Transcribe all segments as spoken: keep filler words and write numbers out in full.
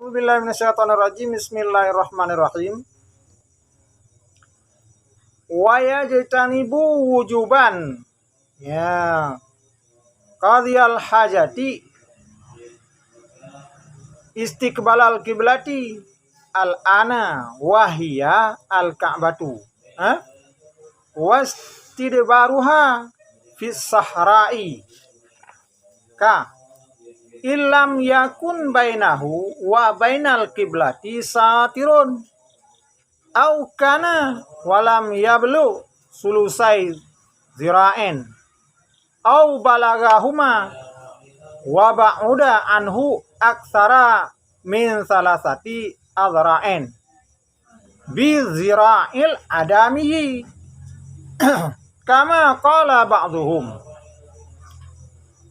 A'udzubillahi minasyaitonirrajim. Bismillahirrahmanirrahim. Wa yajtanibu wujuban. Ya. Qadhiyal hajati istiqbalal qiblati al-ana wa hiya al-Ka'batu. Ha? Wastidbaruha fis sahra'i. Ka. Illam yakun bainahu wa bainal qiblati satirun. Au kana walam yablugh sulusai zira'in. Au balaghahuma wa ba'uda anhu aktsara min salasati azra'in. Bi zira'il adamiyi. Kama qala ba'dhuhum.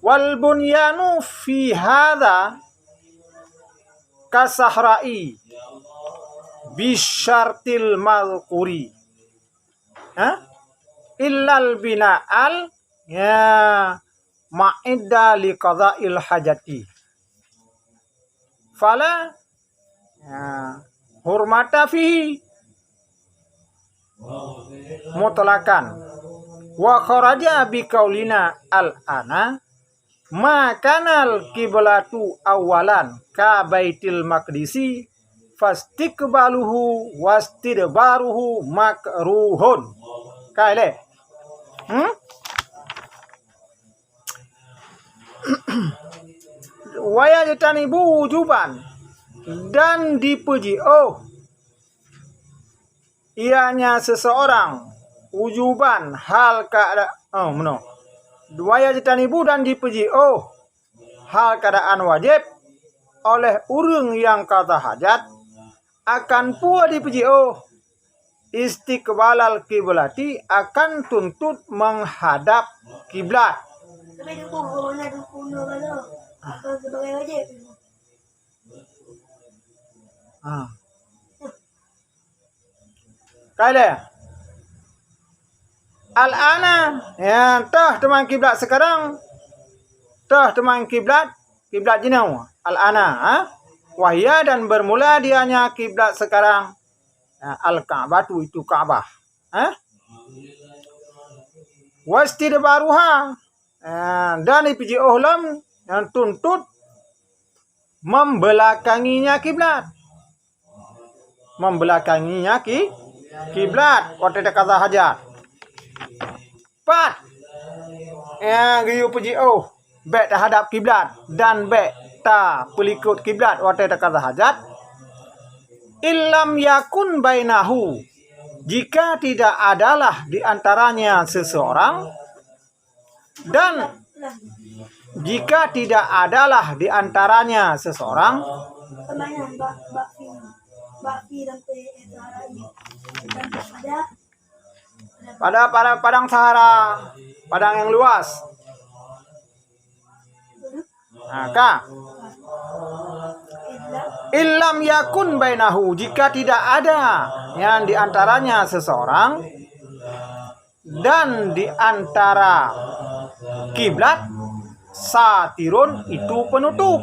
Wal bunyanu fi hadza kasahra'i bisyartil mazkuri. Ha? Illal bina'al, ya, ma'idda liqadha'il hajati. Fala, ya, hurmata fihi mutlaqan. Wa kharaja biqaulina al-ana ma kanal qiblatu awwalan ka Baitil Maqdisi fastiqbaluhu wastidbaruhu makruhun. Ka ilée? Hmm? Wa yajtanibu wujuban, dan dipeujiôh ianya seseorang wujuban hal keada-, oh, meunoe. Wa yajtanibu, dan dipeujiôh hal keadaan wajib oleh ureuëng nyang qadha hajat, akan peue dipeujiôh? Istiqbalal qiblati, akan tuntot menghadap kiblat. Ah. Ka ilée? Al-ana, ya, toh teuma kiblat sekarang. Toh teuma kiblat, kiblat jinoe. Al-ana, ha? Wa hiya, dan bermula dianya kiblat sekarang. Ya, Al-Ka'batu, itu Ka'bah. Ha? Wastidbaruha, ya, dan dipeujiôh lom nyang tuntot membelakanginya kiblat. Membelakanginya ki-, kiblat watée taqadha hajat. Pat, ya, geuyue peujiôh bék tahadap kiblat dan bék tapeulikot kiblat watée taqadha hajat. Illam yakun bainahu, jika tidak adalah di antaranya seseorang, dan jika tidak adalah di antaranya seseorang, pada, pada padang sahara, padang yang luas. Nah, ka. Illam yakun bainahu, jika tidak ada yang di antaranya seseorang, dan di antara kiblat, satirun, itu penutup.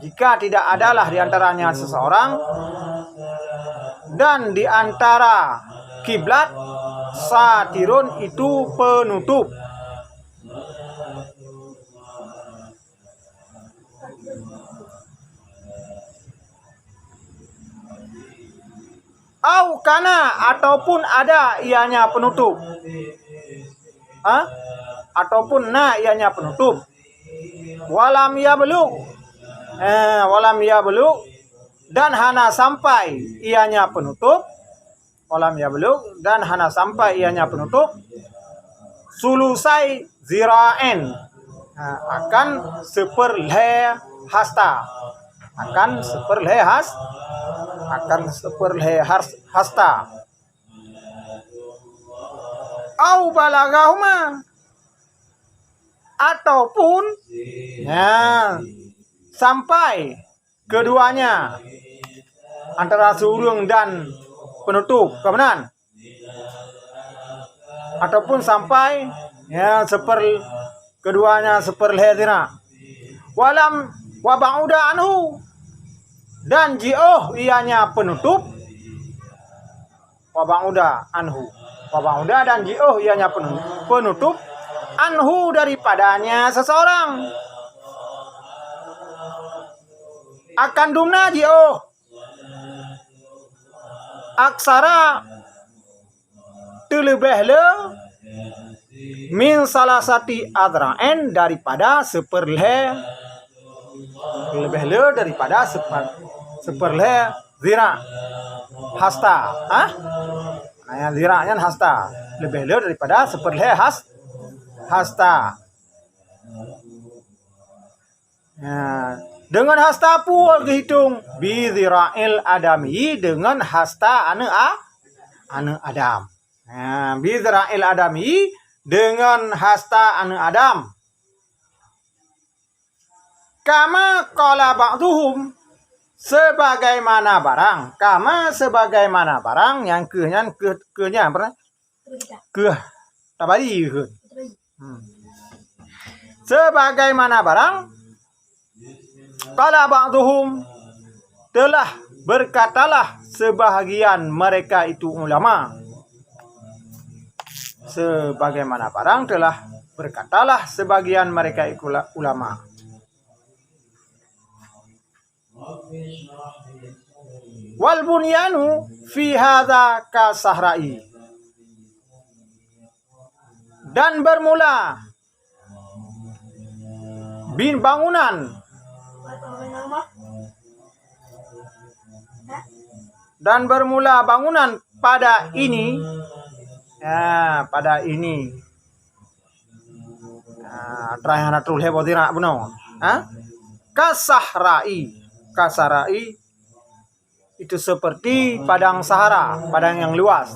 Jika tidak adalah di antaranya seseorang, dan di antara kiblat, satirun, itu penutup. Au kana, ataupun ada ianya penutup. Ha? Ataupun na ianya penutup. Walam yablugh. Eh, walam yablugh, dan hana sampai ianya penutup. Walam yablugh, dan hana sampai ianya penutup. Sulusai zira'in. Ha, akan seperlhée hasta. Akan seperlhée has-, akan seperlhée has-, hasta. Au balaghahuma. Ataupun, ya, sampai keduanya, antara siureuëng dan penutup, ka meunan? Ataupun sampai, ya, seper-, keduanya seperlhée zira'. Walam Wa ba'uda anhu, dan jiôh ianya penutup. Wa ba'uda anhu. Wa ba'uda, dan jiôh ianya penu-, penutup, anhu, daripadanya seseorang. Akan dumna jiôh. Aksara, teuleubeh le, min salasati adra'in, daripada seupeurlhée, leubeh le daripada seupe-, seupeurlhée zira', hasta, ha? Nah, nyang zira' nyan hasta, leubeh le daripada seupeurlhée has-, hasta. Nah, deungon hasta peue geuhitong? Bi zira'il adami, deungon hasta aneuëk a-, aneuëk Adam. Nah, bi zira'il adami, deungon hasta aneuëk Adam. Kama qala ba'duhum, sebagaimana barang. Kama, sebagaimana barang, nyang kheueh nyan, kheueh, kheueh nyan, apa? Kheueh tabari kheun. Hmm. Sebagaimana barang, qala ba'duhum, telah berkatalah sebahagian mereka itu ulama. Sebagaimana barang telah berkatalah sebagian mereka itu la-, ulama. Wal bunyanu fi hadza ka sahra'i. Dan bermula bin bangunan, dan bermula bangunan pada ini, ya, pada ini. Ah, teuh hana troh lhée boh zira' bunoe. Ha? Kasahra'i. Kasahra'i itu seperti padang sahara, padang yang luas.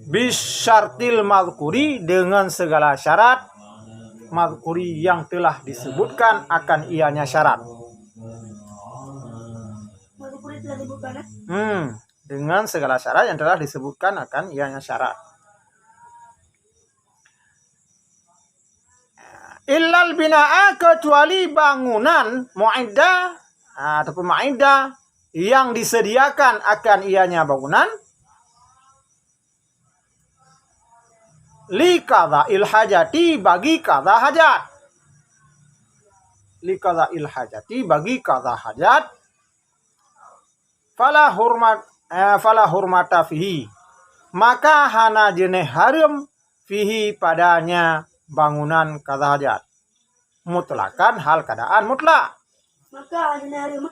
Bisyartil mazkuri, dengan segala syarat, mazkuri, yang telah disebutkan akan ianya syarat. Hmm, dengan segala syarat yang telah disebutkan akan ianya syarat. Illal bina'a, kecuali bangunan, mu'idda, ah, ataupun ma'idda, yang disediakan akan ianya bangunan, li qadha'il hajati, bagi qadha hajat. Li qadha'il hajati, bagi qadha hajat. Fala hurmat, eh, fala hurmata fihi. Maka hana jeuneh hareuem fihi, padanya bangunan qadha hajat. Mutlakan, hal keadaan mutlak. Maka hana jeuneh hareuem.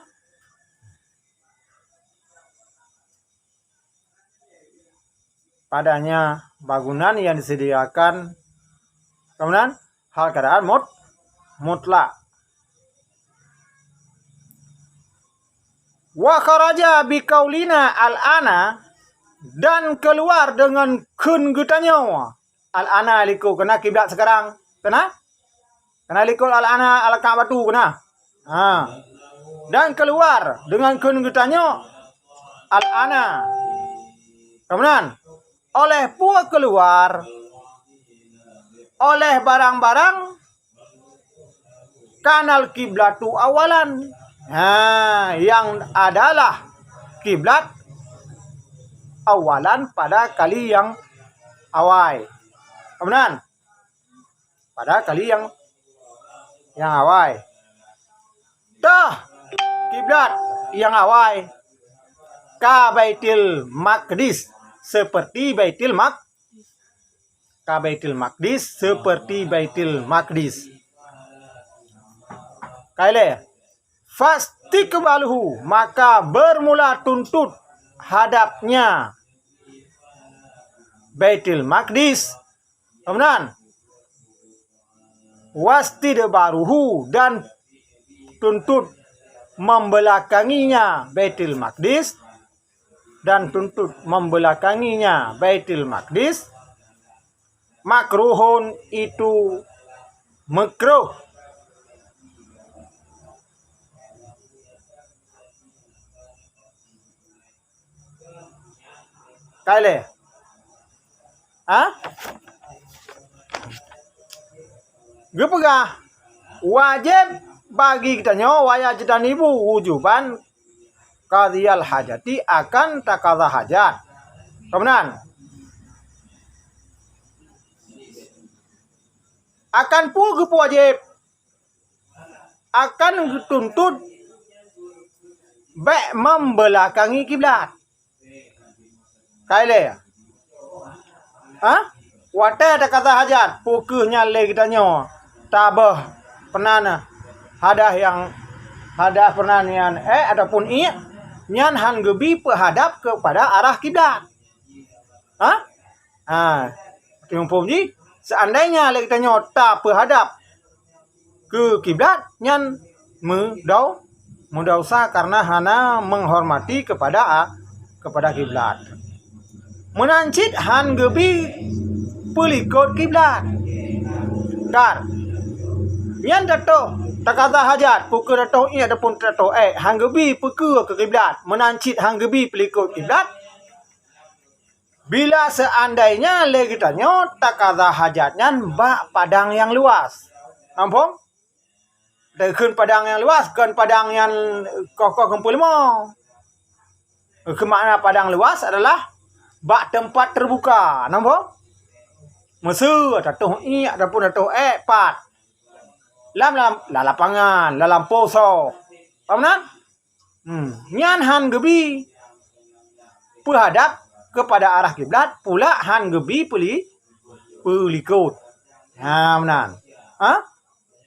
Padanya bangunan yang disediakan, bangunan hal keadaan mut-, mutlak. Wa kharaja biqaulina al-ana, dan keluar dengan kheun geutanyoe. Al-ana likot, keunan kiblat sekarang. Keunan? Keunan likot al-ana, al-Ka'batu, keunan. Ha. Dan keluar dengan kheun geutanyoe al-ana. Kemudian, oleh peue keluar? Oleh barang-barang kanal kiblatu awalan. Ha, yang adalah kiblat awalan pada kali yang awai. Kemudian, pada kali yang, yang awai. Tah, kiblat yang awai ka Baitul Maqdis, seperti Baitul Maq-, ka Baitul Maqdis, seperti Baitul Maqdis. Ka ilée, fastiqbaluhu, maka bermula tuntut hadapnya Baitul Maqdis. Kemudian, wastidbaruhu, dan tuntut membelakanginya Baitul Maqdis, dan tuntut membelakanginya Baitul Maqdis, makruhun, itu makruh. Ka ilée? Ha? Geupeugah, wajéb bagi geutanyoe, wa yajtanibu wujuban qadhiyal hajati, akan taqadha hajat. Ka meunan. Akan peue geupeuwajéb? Akan geutuntut bék membeulakangi kiblat. Ka ilée? Ha? Watée taqadha hajat, peu kheueh nyan lé geutanyoe tabeuh peunan hadah nyang, hadah peunan nyan ék ataupun iek, nyan han geubi peuhadab keupada arah kiblat. Ha? Ha. Muphom jih, seandainya lé geutanyoe tapeuhadab keu kiblat, nyan meudau-, meudausa karena hana menghormati kepada a-, kepada kiblat. Meunan cit han geubi peulikot kiblat. Dar. Nyan tatoh taqadha hajat, peu kheueh tatoh iek ataupun tatoh ék, han geubi peu kheueh keu kiblat. Meunan cit han geubi peulikot kiblat. Bila seandainya lé geutanyoe taqadha hajat nyan bak padang nyang luas. Muphom? Teukheun padang nyang luas, kon padang nyang koh-koh kumpul mo. Keu makna padang luas adalah bak teumpat teubuka. Muphom? Meuseu, tatoh iek ataupun tatoh ék, pat. Lam, lam, lam lapangan, lam lampôh soe. Paham na? Hmm, nyan han geubi peuhadab keupada arah kiblat, pula han geubi peuli-, peulikot. Ha, meunan. Ha?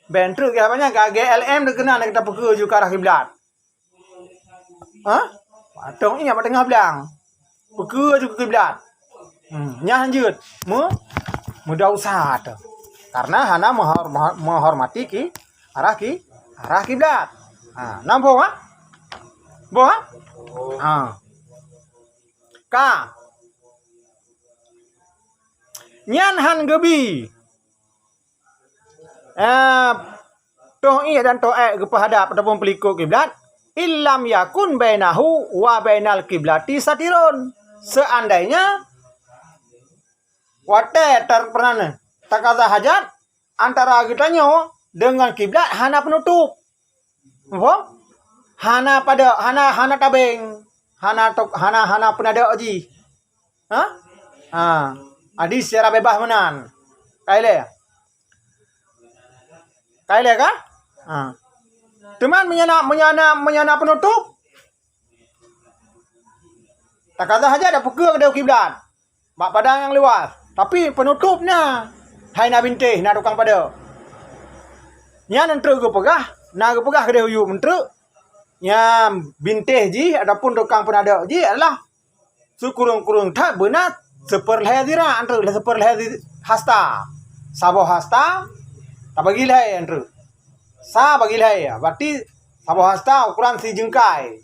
Ben treuk ya banyak ka G L M teukeuna nak kita peukeu ju ke arah kiblat. Ha? Patong ingat bak tengah blang. Peukeu ju ke kiblat. Hmm, nyan jeuet. Me-, meudausa teuh. Karena hana meuhor-, meuhor-, meuhormati ki-, arah ki-, arah kiblat. Ha, na boh, ha? Boh, ha? Ha. Ka. Nyan han geubi. Eh, toh iek dan toh ék geupeuhadap ataupun peulikot kiblat, illam yakun bainahu wa bainal kiblati satirun. Seandainya watée ter-, peunan taqadha hajat, antara geutanyoe deungon kiblat hana peunutôp. Muphom? Hana padok, hana, hana tabeng, hana tok, hana, hana peunadok jih. Ha? Ha. Jadi secara bebas meunan. Ka ilée? Ka ilée ka? Ha. Teuma meunyo na, meunyo na, meunyo na peunutôp, taqadha hajat dak peukeu keudeh kiblat. Bak padang nyang luas. Tapi peunutôp na. Hai na bintéh, na tukang padok. Nyan treuk geupeugah, na geupeugah keudeh u yup treuk. Nyan bintéh jih ataupun tukang peunadok jih adalah sikureueng-kureueng that beuna sipeurlhée zira treuk, sipeurlhée zi-, hasta. Saboh hasta tabagi lhée treuk. Sa bagi lhée, berarti saboh hasta ukuran sijeungkai.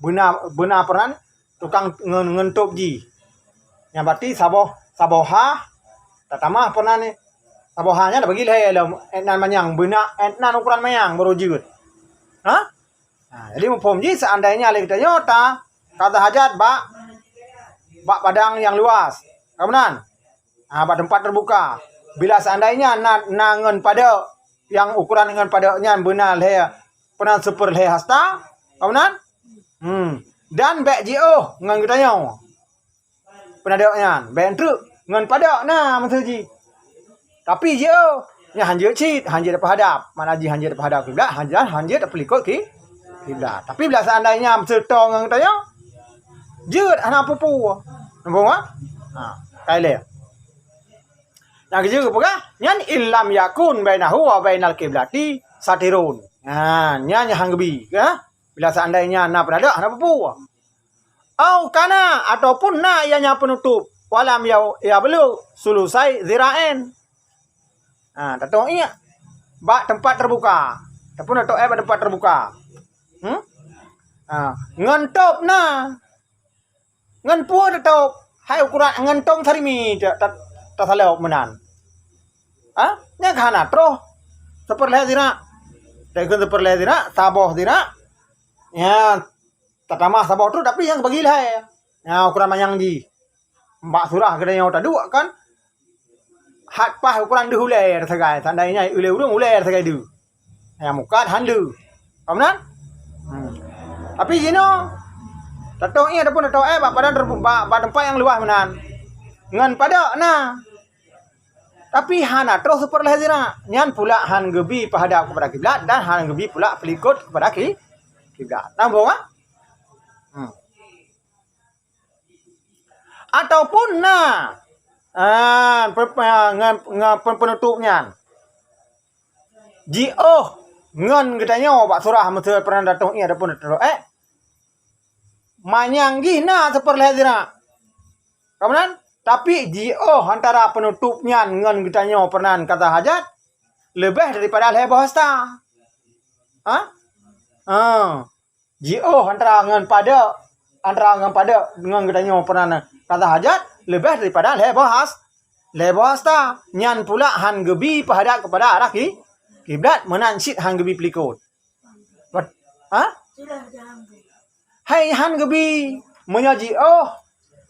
Beuna, beuna peunan tukang nge-, ngeutôp jih. Nyan berarti saboh, saboh ha, tatamah peunan ni. Saboh ha nyan tabagi lhée lom, ék nan manyang, beuna ék nan ukuran manyang baru jeuet. Ha? Ha, jadi muphom jih seandainya lé geutanyoe ta-, taqadha hajat bak, bak padang nyang luas. Ka meunan? Ha, bak teumpat teubuka. Bila seandainya na, na ngon padok, nyang ukuran ngon padok nyan beuna lhée, peunan sipeurlhée hasta, ka meunan? Hmm. Dan bék jiôh ngon geutanyoe. Peunadok nyan, bék treuk ngon padok na meuseujid. Tapi jiôh, nyan han jeuet cit, han jeuet peuhadap. Makna jih han jeuet peuhadap kiblat, han jeuet, han jeuet peulikot ki-, kiblat. Tapi bila seandainya meuseutô ngon geutanyoe, jeuet hana peue-peue. Nampak tak? Ha, ka ilée. Nyang keujeuet geupeugah, nyan illam yakun bainahu wa bainal kiblati satirun. Ha, nyan nyang han geubi, ya. Bila seandainya na peunadok, hana peue-peue. Au kana, ataupun na ia nyan peunutôp, walam ya, ya beluk sulusai zira'en. Ha, tatoh iek bak teumpat teubuka. Ataupun tatoh iek bak teumpat teubuka. Hmm? Ha, ngon tôp na. Ngon peue tatôp? Hai ukuran ngon tông sarimi ta-, ta-, tasalop meunan. Ha? Nyan ka hana troh. Sipeurlhée zira. Teukheun sipeurlhée zira, saboh zira. Nyan tatamah saboh troh, tapi nyang bagi lhée. Nyan ukuran manyang jih. Bak surah geutanyoe taduek kan. hat paih ukuran deuh ulée sagai. Seandainya ulée ureuëng ulée sagai deuh. Nyang mukat han deuh. Paham nan? Hmm. Tapi jinoe, tatoh ié ataupun tatoh ék bak padang ter-, bak, bak teumpat nyang luwah meunan. Ngon padok na. Tapi hana troh siper lhée zira. Nyan pula han geubi peuhadap keupada kiblat dan han geubi pula peulikot keupada ki-, kiblat. Sambong, ah? Hmm. Ataupun na, ah, pe-, pe-, ngon, ngon pen-, peunutôp nyan. Jiôh ngon geutanyoe bak surah meuseu peunan tatoh ié ataupun tatoh ék. Manyang jih na siper lhée zira. Ka meunan? Tapi jiôh antara peunutôp nyan ngon geutanyoe peunan kata hajat leubeh daripada lhée boh hasta. Ha? Ha. Jiôh antara ngon padok, antara ngon padok ngon geutanyoe peunan kata hajat leubeh daripada lhée boh has-, lhée boh hasta. Nyan pula han geubi peuhadap keupada arah ki-, kiblat meunan cit han geubi peulikot. Wat-, ha? Hai han geubi meunyoe jiôh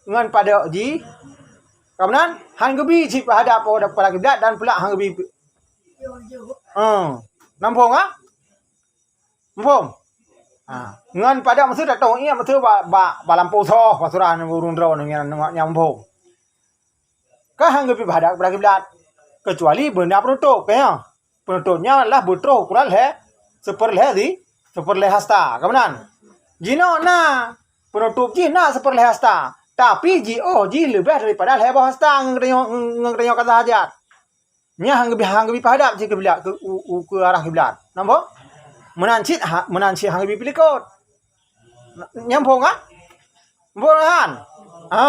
ngon padok jih. Ka meunan han geubi cit peuhadap keupada kiblat dan pula han geubi. Hmm. Sambong, ha? Muphom? Ha. Ngon padok meuseu tatoh ié meuseu bak, bak, bak lampôh soh, bak surah ureuëng droe nyang, nyang, nyang muphom. Ka han geubi peuhadap keupada kiblat. Keucuali beuna peunutôp, ka nyoe. Peunutôp nyan adalah beutroh ukuran lhée, siper lhée di, siper lhée hasta, ka meunan. Jinoe na, peunutôp jih na siper lhée hasta. Tapi jiôh jih leubeh daripada lhée boh hasta ngon geutanyoe, ngon geutanyoe kata hajat. Nyan han geubi, han geubi peuhadap cit kiblat keu, u, u, keu arah kiblat. Nampak? Meunan cit ha, meunan cit han geubi peulikot. Nyambong kan? Nyambong kan? Ha.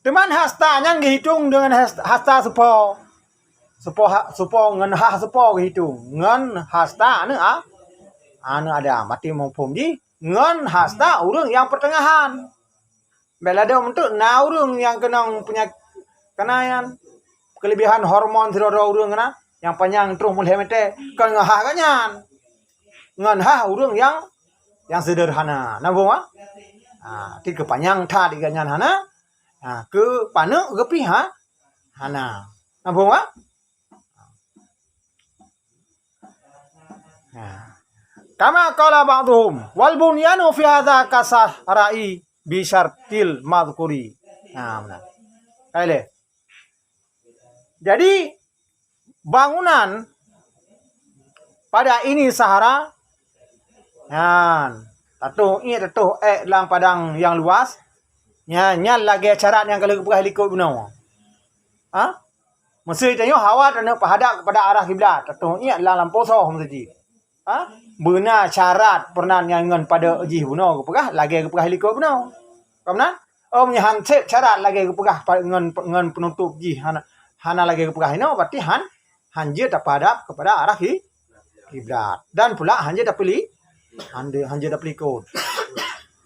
Teuma hasta nyan geuhitong deungon has-, hasta supo. Supo ha, supo ngon hah supo geuhitong. Ngon hasta aneuëk a, aneuëk Adam. Mati muphom jih. Ngon hasta ureuëng nyang peuteungahan. Bèk ladôm teuk na ureuëng nyang keunong peunyakét, kana nyan keulebihan hormon sidroe-droe ureuëng na, nyang panyang troh mulhé meuté, kon ngon hah gobnyan. Ngon hah ureuëng nyang, nyang seudeurhana. Na buet? Ha, ti keupanyang that di gobnyan hana, ha, keupaneuk geupih ha, hana. Na buet? Nah. Kama qala ba'dhum, "Wal bunyanu fi hadza kasahra'i bi syartil madhkuri." Nah, benar. Hai leh. Jadi, bangunan pada ini sahara, nyan, tatoh ié, tatoh ék lam padang nyang luas, nyan, nyan lagèe syarat nyang ka lheueh geupeugah likot bunoe. Ha? Meusé tanyoe hawa taneuk peuhadap keupada arah kiblat, tatoh ié lam lampôh soh meusé jih. Ha? Beuna syarat peurenan nyan ngon padok jih bunoe geupeugah, lagèe geupeugah likot bunoe. Ka meunan? Oh, meunyoe han sép syarat lagèe geupeugah pa-, ngon, ngon peunutôp jih hana, hana lagèe geupeugah inoe, berarti han, han jeuet tapeuhadap keupada arah ki-, kiblat. Dan pula han jeuet tapeuli-, han jeuet, han jeuet tapeulikot.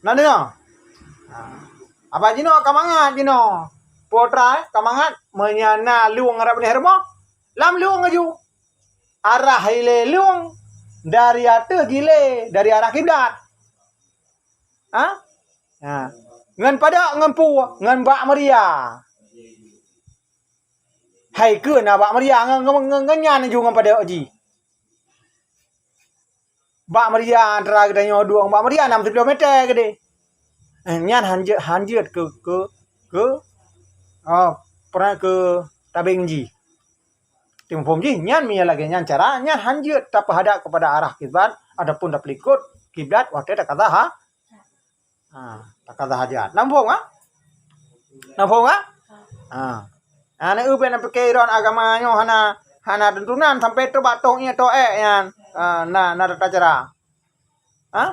Na deungoe? Ha. Apa jinoe ka mangat jinoe? Putra, eh, ka mangat meunyoe na lueng rab lhèe rumoh, lam lueng laju. Arah ilée lueng dari ateueh jilée dari arah kiblat. Ha? Ha. Ngon padok, ngon peue, ngon bak meuria. Hai keu na bak meuria ngon, ngon, ngon, ngon nyan laju ngon padok jih. Bak meuria antara geutanyoe duek bak meuria nam siplôh mètè keudeh. Eh, nyan han jeuet, han jeuet keu, keu, keu, oh, peureuna keu tabeng jih. Teupeue muphom jih, nyan meunyoe lagèe nyan cara, nyan han jeuet tapeuhadap keupada arah kiblat ataupun tapeulikot kiblat watèe takaza ha-, ha, takaza hajat. Na muphom ka? Na muphom ka? Ha. Ha, na eu bèk na pike droen agama nyoe hana, hana tuntunan sampai teuh bak toh ié toh ék nyan. Ha, na, na tata cara. Ha?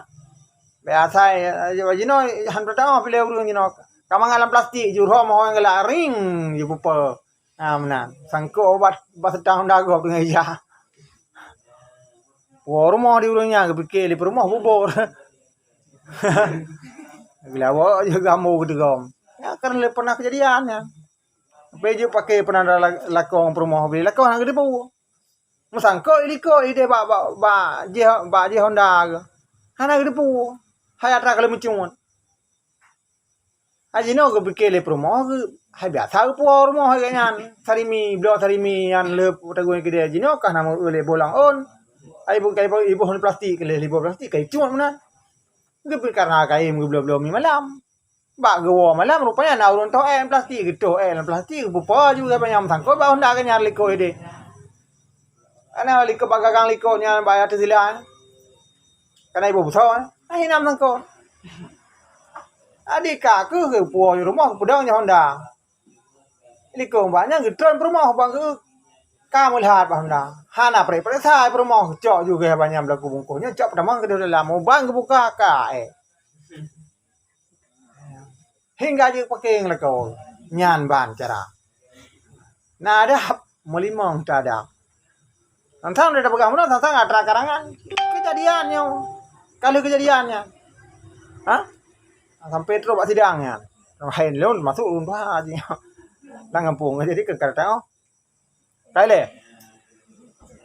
Biasa, eh, jinoe han teutamong piléh ureueng jinoe. Ka mangat lam plastik, jurhom ho nyang galak ring, jipupe. Ha, meunan. Sangkok bak, bak seutang honda gob deungon ija. Woe rumoh di ureueng nyan, geupike lé peurumoh bubur. Geulawok je gambo geuteugom. Nyan kan lé pernah kejadian nyan. Bèk jeuet pake peunan la-, lakong peurumoh beli lakong hana geuteupeue. Meusangkot ilikot idéh bak, bak, bak jih, bak jih honda geuh. Hana geuteupeue. Hai atra ka lheueh meucue. Hai jinoe geupike lé peurumoh, geu-, hai biasa geupuwoe rumoh hai geuh nyan. Sarimi, bloe sarimi nyan le tagun keudè. Jinoe ka na meu lé bolang ôn. Hai ibu, ibu, ibu plastik lé, ibu plastik kai cut meunan. Geupike karena kayém geubloe-bloe mi malam. Bak geuwoe malam rupanya na ureuëng toh èk plastik, geutoh èk lam plastik, geupupo juga banyak meusangkot bak honda geuh nyan likot idéh. Kana likot bak gagang likot nyan bak ateueh sila. Kana ibu busoe, ah, hina meusangkot. Adi ka keuh geupuwoe rumoh geupeudong nyan honda. Likot bak nyan geutron peurumoh bak geu ka meulihat bak honda. Hana prek-prek sai peurumoh, cok juga banyak beulaku bungkôh nyan, cok peutamong keudéh dalam, uban geubuka ka, eh. Hingga jeuet pakéng lakoe. Nyan ban cara. Na adab, meulimong ta adab. Sang-sang dah peugah meunan, sang-sang atra karangan. Keujadian nyoe. Ka lheueh keujadian nyan. Ha? Sampai trok bak sidang nyan. Laén lôn masuk ureuëng tuha jih. Lam gampông jadi keu ka datang, oh. Ka ilée.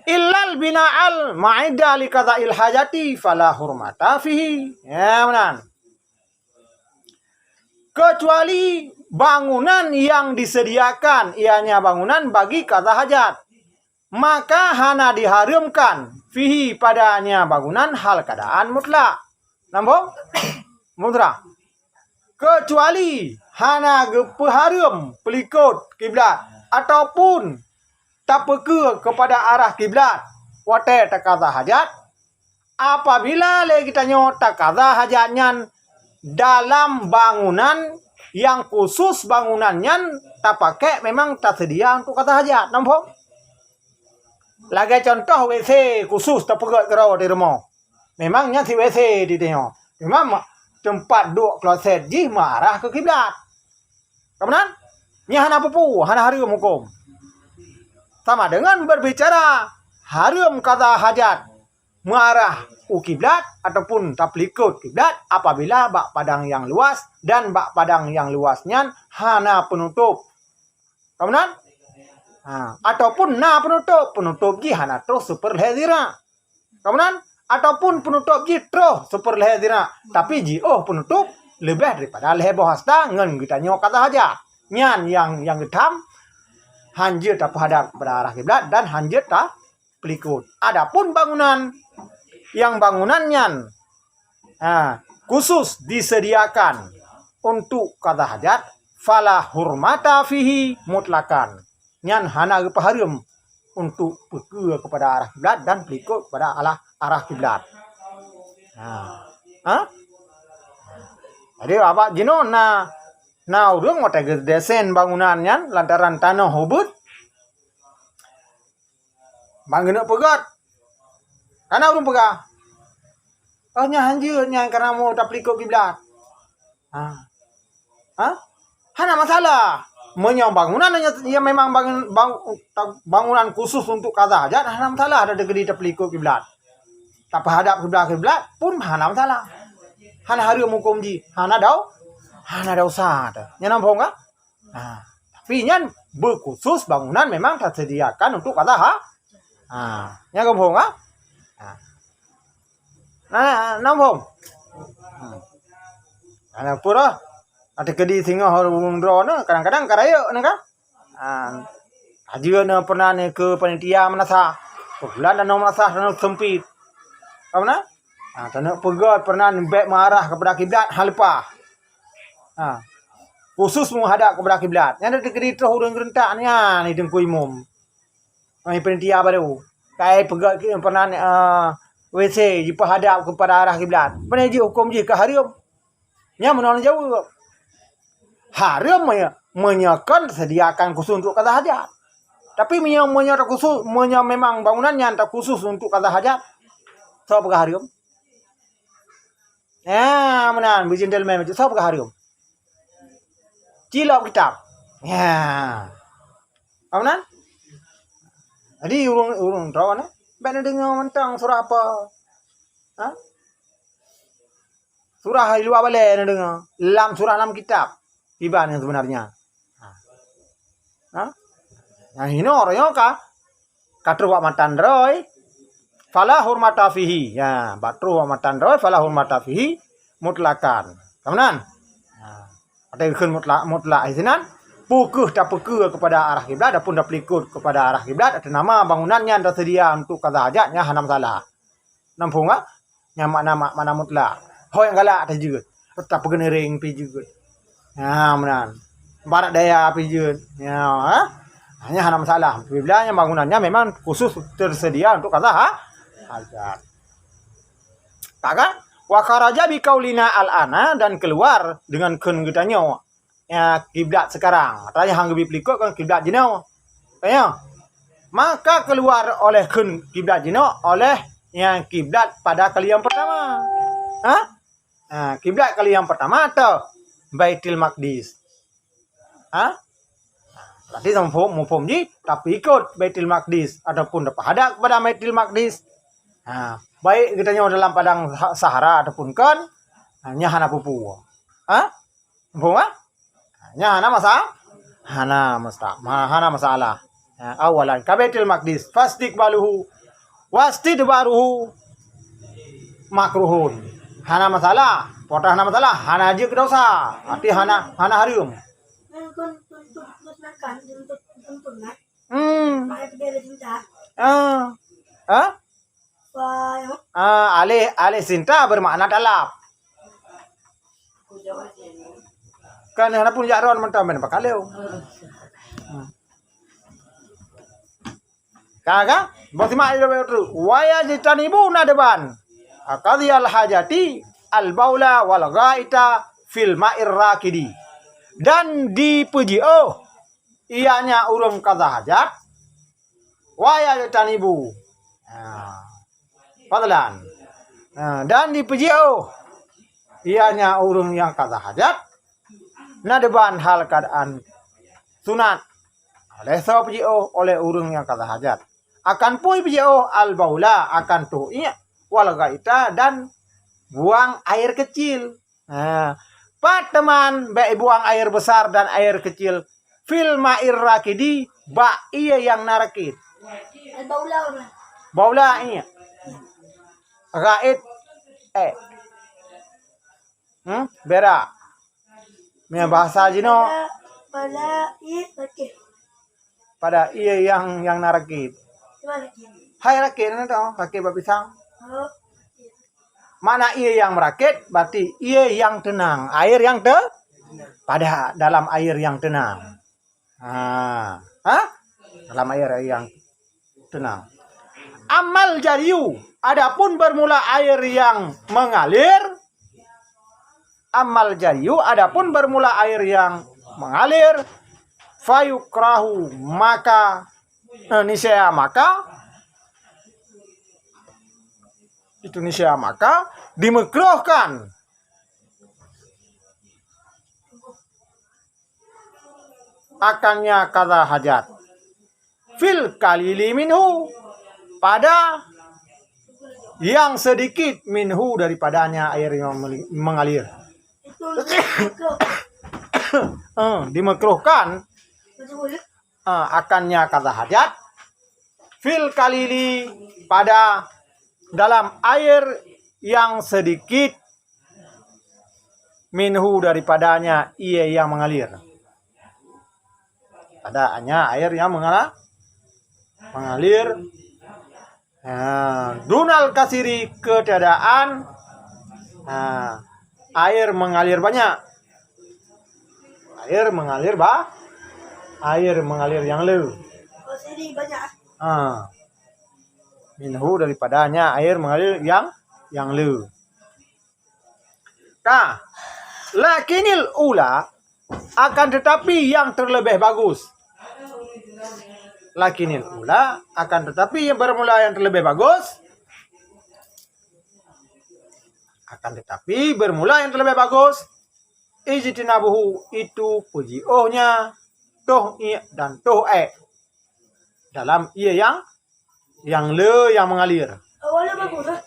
Illal bina'al ma'idda li qada'il hajati fala hurmata fihi. Ya, meunan. Kecuali bangunan yang disediakan, ianya bangunan bagi qadha hajat, maka hana dihareuemkan fihi padanya bangunan hal keadaan mutlak. Nambong? Mutlak. Kecuali hana geupeuhareuem peulikot kiblat ataupun tapeukeue keupada arah kiblat watée taqadha hajat, apabila lé geutanyoe taqadha hajat nyan dalam bangunan nyang khusus, bangunan nyan tapakék memang taseudia untuk qadha hajat. Nambong? Lagée contoh W C khusus tapeugét keudroe di rumoh. Memang nyan si W C di tanyoe. Memang ma-, teumpat duek kloset jih meuarah keu kiblat. Ka meunan? Nyan hana peue-peue, hana hareuem huköm. Sama dengan berbicara hareuem qadha hajat meuarah u kiblat ataupun tapeulikot kiblat apabila bak padang nyang luas dan bak padang nyang luas nyan hana peunutôp. Ka meunan? Ha, ataupun na peunutôp, peunutôp jih hana troh siper lhée zira. Ka meunan? Ataupun peunutôp jih troh siper lhée zira, tapi jiôh peunutôp leubeh daripada lhée boh hasta ngon geutanyoe qadha hajat. Nyan nyang, nyang geutham hanjeuet tapeuhadap keupada arah kiblat dan hanjeuet ta peulikot. Adapun bangunan, nyang bangunan nyan, ha, khusus disediakan untuk qadha hajat, fala hurmata fihi mutlakan. Nyan hana geupeuhareuem untuk peukeue keupada arah kiblat dan peulikot keupada arah, arah kiblat. Ha. Ha? Jadi, abak jinoe na, na ureuëng watée geudesen bangunan nyan lantaran tanoh ubit, ban geuneuk peugét. Kana ureuëng peugah, "Oh, nyan hanjeuet nyan kareuna meu tapeulikot kiblat." Ha. Ha? Hana masalah. Meunyoe bangunan nyan, ya memang bangun-, bang-, ta-, bangunan khusus untuk qadha hajat, hana masalah ada keudéh tapeulikot kiblat. Tapeuhadap kiblat-kiblat pun hana masalah. Hana hareuem huköm jih, hana dau-, hana desya teuh. Nyan na muphom ka? Ha, tapi nyan beukhusus bangunan memang taseudiakan untuk qadha ha-, ha, nyan ka muphom ka? Ha. Na, na muphom? Hmm. Ana peue roh? Ata keudi singoh ureuëng droeneuh, kadang-kadang ka rayeuk neuh ka? Ha. Ajeue neuh pernah neuh keu panitia meunasah. Peubulan tanoh meunasah tanoh seumpit. Ka meunan? Ha, tanoh peugét pernah neuh bék meuarah keupada kiblat, ha leupah. Ha. Khusus meuhadap keupada kiblat. Nyan teukeudi troh ureuëng geureuntak nyan, i teungku imum. Ai panitia barô. Kai peugét keu peunan, eh, W C jipeuhadap keupada arah kiblat. Pane jih huköm jih ka hareuem. Nyan meunan jaweueb. Hareuem meunyoe, meunyoe kon sediakan khusus untuk qadha hajat. Tapi meunyoe, meunyoe takhusus, meunyoe memang bangunan nyan takhusus untuk qadha hajat, soe peugah hareuem? Ya, meunan, beujeuntelmen bacut. Soe peugah hareuem? Cilok kitab. Ya. Ka meunan? Jadi, ureuëng, ureuëng droeneuh, bék neudeungoe mantong surah apa? Ha? Surah di luwa balée neudeungoe. Lam surah lam kitab. Iban nyang sebenarnya. Ha. Ha? Nyang hinoe roh nyoe ka ka troh bak matan droe, fala hurmata fihi. Ya, bak troh bak matan droe, fala hurmata fihi mutlakan. Ka meunan? Ya. Ata geukheun mutlak, mutlak di sinan, peu kheueh tapeukeue keupada arah kiblat ataupun tapeulikot keupada arah kiblat, atau nama bangunan nyan taseudia untuk qadha hajat, nyan hana masalah. Namphong, ha? Nyan makna, mak-, makna mutlak. Ho nyang galak tajeuet, tapeugeuniréng pih jeuet. Nyan meunan. Barat daya pih jeuet. Nyan, ha? Nyan hana masalah. Bila nyan bangunan nyan memang khusus teuseudia untuk qadha ha-, hajat. Ka kan? Wa kharaja bi qaulina al-ana, dan keluar dengan kheun geutanyoe, ya, kiblat sekarang. Artinya hang geubi peulikot kan kiblat jinoe. Ya. Maka keluar oleh kheun kiblat jinoe oleh nyang kiblat pada kali yang pertama. Ha? Ha, kiblat kali yang pertama tu Baitul Maqdis. Ha? Berarti muphom, muphom jih, tapi ikot Baitul Maqdis ataupun tapeuhadap kepada Baitul Maqdis. Ha, baik geutanyoe dalam padang sa-, sahara ataupun kon, ha, nyan hana peue-peue. Ha? Muphom, ha? Nyan hana masa-, hana masa-, ma-, hana masalah. Ha, awalan ka Baitul Maqdis, fastiqbaluhu, wastidbaruhu makruhun. Hana masalah, poh hana masalah, hana jeuet keu dosa. Arti hana, hana hareuem. Hmm. Ah. Ha? Ah, alih, alih sinta bermakna talab. Kan hana pun jak ron mantong men pakaleu. Hmm. Ka, ka? Boh simak dulu, dulu. Wa yajtanibu nadban. Qadhiyal hajati al-baula wal ghaita fil ma'ir rakidi. Dan dipeujiôh ianya ureuëng qadha hajat, wa yajtanibu. Ha. Fadlan. Ha, dan dipeujiôh ianya ureuëng nyang qadha hajat, nadban hal keadaan sunat. Oleh soe peujiôh? Oleh ureuëng nyang qadha hajat. Akan peue peujiôh? Al-baula, akan toh iek, wal ghaita, dan buang air kecil. Ha. Pat teuma bék buang air besar dan air kecil fil ma'ir rakidi, bak ié nyang na rakit. Al-baula. Baula ié. Ghaid, eh. Hmm? Berak. Nyan bahasa jinoe. Pada, pada ié rakit. Pada ié nyang, nyang na rakit. Cuba rakit. Hai rakit na tau, rakit bak pisang. Oh. Makna ié nyang meurakit, berarti ié nyang teunang, air nyang te-, pada dalam air nyang teunang. Ha. Ha? Dalam air nyang teunang. Amal jariyu, adapun bermula air yang mengalir, amal jariyu, adapun bermula air yang mengalir, fayukrahu, maka, eh, niscaya maka, itu niscaya maka dimakruhkan akannya qadha hajat. Fil qalili minhu, pada yang sedikit, minhu, daripadanya air yang meli-, mengalir. Eh, dimakruhkan, eh, akannya qadha hajat. Fil qalili, pada dalam air yang sedikit, minhu, daripadanya ié yang mengalir. Pada hanya air yang mengala-, mengalir. Ha, dunal kasiri, ketiadaan, ha, air mengalir banyak. Air mengalir ba-, air mengalir yang le. Ha. Minhu, daripadanya air mengalir yang, yang le. Ka. Lakinil ula, akan tetapi yang terlebih bagus. Lakinil ula, akan tetapi yang bermula yang terlebih bagus. Akan tetapi bermula yang terlebih bagus. Ijtinabuhu, itu peujiôhnya toh iek dan toh ék dalam ié yang, yang le yang mengalir. Awalnya bagus, ha?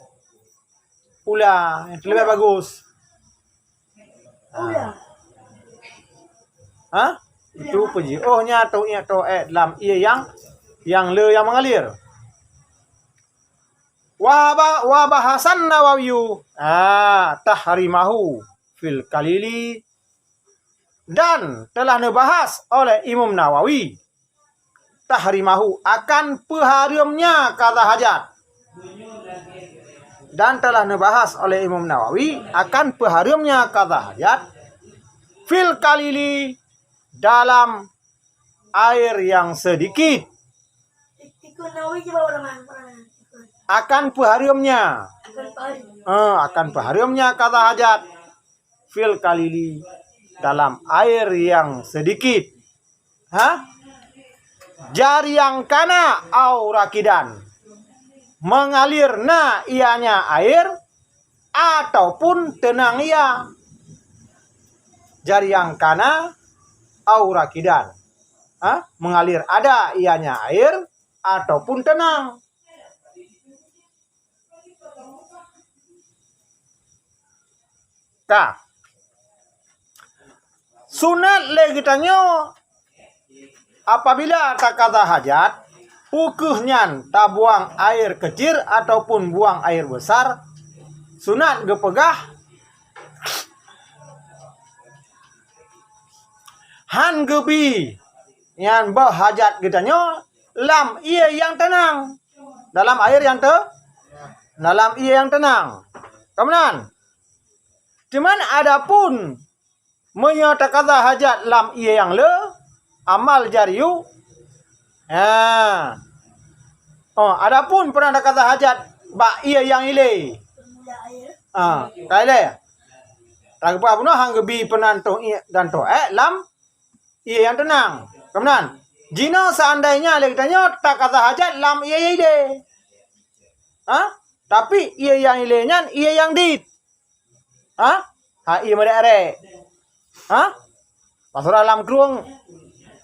Ula, yang terlebih bagus. Ula. Ha? Itu peujiôhnya toh iek toh ék dalam ié yang, yang le yang mengalir. Wa ba-, wa bahasan Nawawiyu, ah, tahrimahu fil qalili Dan telah neubahas oleh Imam Nawawi tahrimahu, akan peuhareuemnya qadha hajat. Dan telah neubahas oleh Imam Nawawi akan peuhareuemnya qadha hajat fil qalili, dalam air yang sedikit. Akan peuhareuemnya. Eh, akan peuhareuemnya qadha hajat fil qalili, dalam air yang sedikit. Ha? Jariyan kana au rakidan. Mengalir na ianya air ataupun tenang ia. Jariyan kana au rakidan. Ha? Mengalir ada ianya air ataupun tenang. Ka. Sunat lé geutanyoe apabila taqadha hajat, peu kheueh nyan tabuang air keucil ataupun buang air besar, sunat geupeugah, han geubi nyan boh hajat geutanyoe lam ié nyang teunang, dalam air nyang te-, dalam ié nyang teunang. Ka meunan. Cuman adapun meunyoe taqadha hajat lam ié nyang le, amal jariyu. Ha. Oh, adapun peunan taqadha hajat bak ié nyang ilé. Ha, ka ilé. Tageupah bunoe han geubi peunan toh ié dan toh ék lam ié nyang teunang. Ka meunan. Jinoe seandainya lé geutanyoe taqadha hajat lam ié nyang ilé. Ha? Tapi ié nyang ilé nyan ié nyang dit. Ha? Ha, ié meurek-rek. Ha? Pasoe lam krueng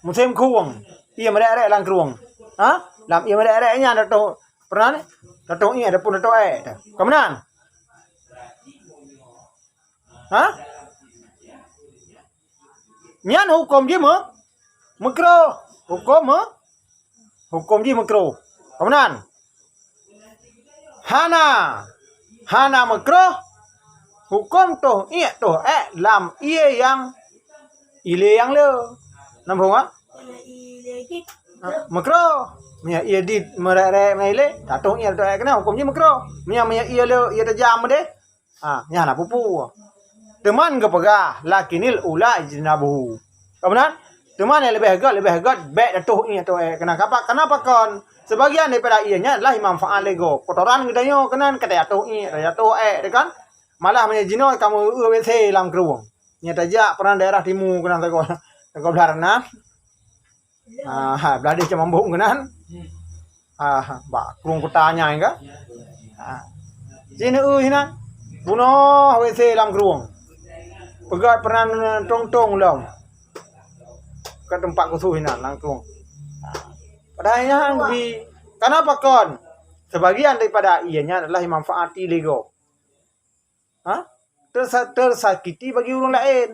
musém krueng. Ié meurek-rek lam krueng. Ha? Lam ié meurek-rek nyan tatoh peunan, tatoh ié ataupun tatoh ék. Ka meunan. Ha? Nyan huköm jih meu-, meukruh. Huköm meu-, huköm jih meukruh. Ka meunan. Hana, hana meukruh huköm toh ié toh ék lam ié nyang ilé nyang le. Nambong ah? Meukruh. Meunyoe ié dit meurek-rek meunan ilé, tatoh ié toh ék keunan huköm jih meukruh. Meunyoe, meunyoe ié le, ié tajam meudeh, ha, nyan na peue-peue. Teuma geupeugah, "Lakinil ula ijtinabuhu." Ka meunan? Teuma nyang leubeh göt, leubeh göt, bék tatoh ié toh ék keunan. Kapa-, kenapa kon? Sebagian daripada ié nyan adalah manfaat lé gob. Kotoran geutanyoe keunan ka tajatoh ié, tajatoh ék, kan? Malah meunyoe jinoe kamoe eu W C lam krueng. Nyan tajak peunan daerah timu keunan sagoe, sagoe blaih nan. Ah, ha, blaih deh cuma mbok keunan. Ah, bak krueng kuta nyan ka. Ah. Sineue hinan. Bunoe W C lam krueng. Peugöt peunan tong-tong lom. Ka teumpat khusus hinan lam krueng. Padahai nyan bi, kenapa kon? Sebagian daripada ié nyan adalah manfaati lé gob. Ha? Tersa-, tersakiti bagi ureuëng laén.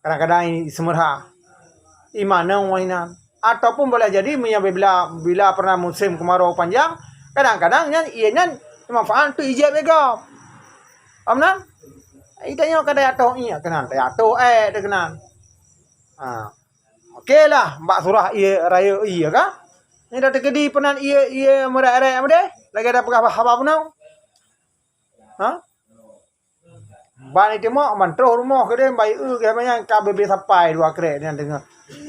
Kadang-kadang i seumeurha, i manong inan. Ataupun boleh jadi meunyoe bila, bila peureunah musém keumarô panjang, kadang-kadang nyan ié nyan manfaat untuk ijép lé gob. Paham nan? Ita nyoe ka tajatoh ié keunan, tajatoh ék teuh keunan. Ha. Oke lah, bak surah ié rayeuk ié ka. Nyan dah teukeudi peunan ié, ié meurek-rek meudeh, lagée dah peugah haba bunoe. Ha? Ban itimok ban troh rumoh keudeh bai eu keu manyang ka bebe sapai dua krek nyan teungoh.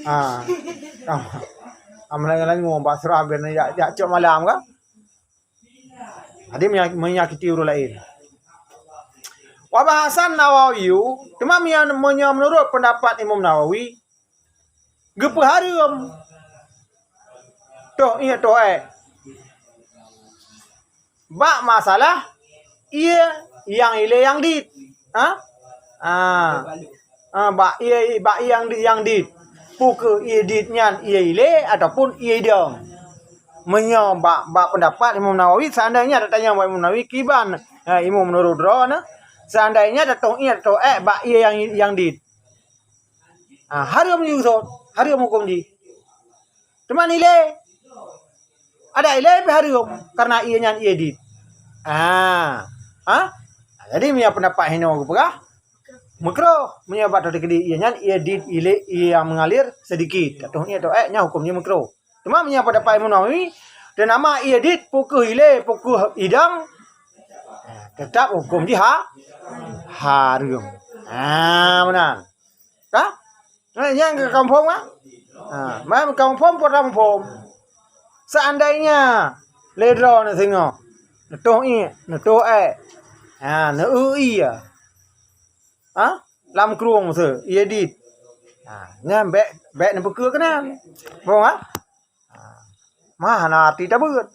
Ha. Am langue-langue bak surah ben jak, jak cok malam ka. Jadi menya-, menyakiti ureuëng laén. Wa bahasan Nawawi, teuma meunyoe, meunyoe meunurot peundapat Imam Nawawi, geupeuhareuem toh ié toh ék. Bak masalah ié nyang ilé nyang dit. Ha? Ha. Ha, bak ié, bak ié nyang dit, nyang dit. Peu kheueh ié dit nyan ié ilé ataupun ié idong. Meunyoe bak, bak peundapat Imam Nawawi, seandainya tatanyong bak Imam Nawawi kiban, ha, Imam meunurot droeneuh, seandainya tatoh ié, tatoh ék bak ié nyang, nyang dit. Ha, hareuem jih seutôt, hareuem huköm jih. Teuma ilé, adak ilé pih hareuem, kareuna ié nyan ié dit. Ha. Ha? Jadi meunyoe peundapat hinoe geupeugah, Meukroh, meunyoe bak teukeudi ie nyan, ie dit ilé, ie nyang meungalir seudikit. Tatoh ie toh ék, nyan huköm jih meukroh. Teuma meunyoe pada Pak Imam Nawawi, teunama ie dit, peu kheueh ilé, peu kheueh idang, teutap huköm jih ha-, hareuem. Ha, meunan. Ka? Nah, nyang ka kaphom ka? Ha, man kaphom, peu kaphom. Seandainya lé droeneuh singoh, neutoh ie, neutoh ék, ha, neueu ie, ha, lam krueng miseue, ie dit. Ha, nyan bék, bék neupeukeue keunan. Phom, ha? Ha. Mah hana até tabeuet.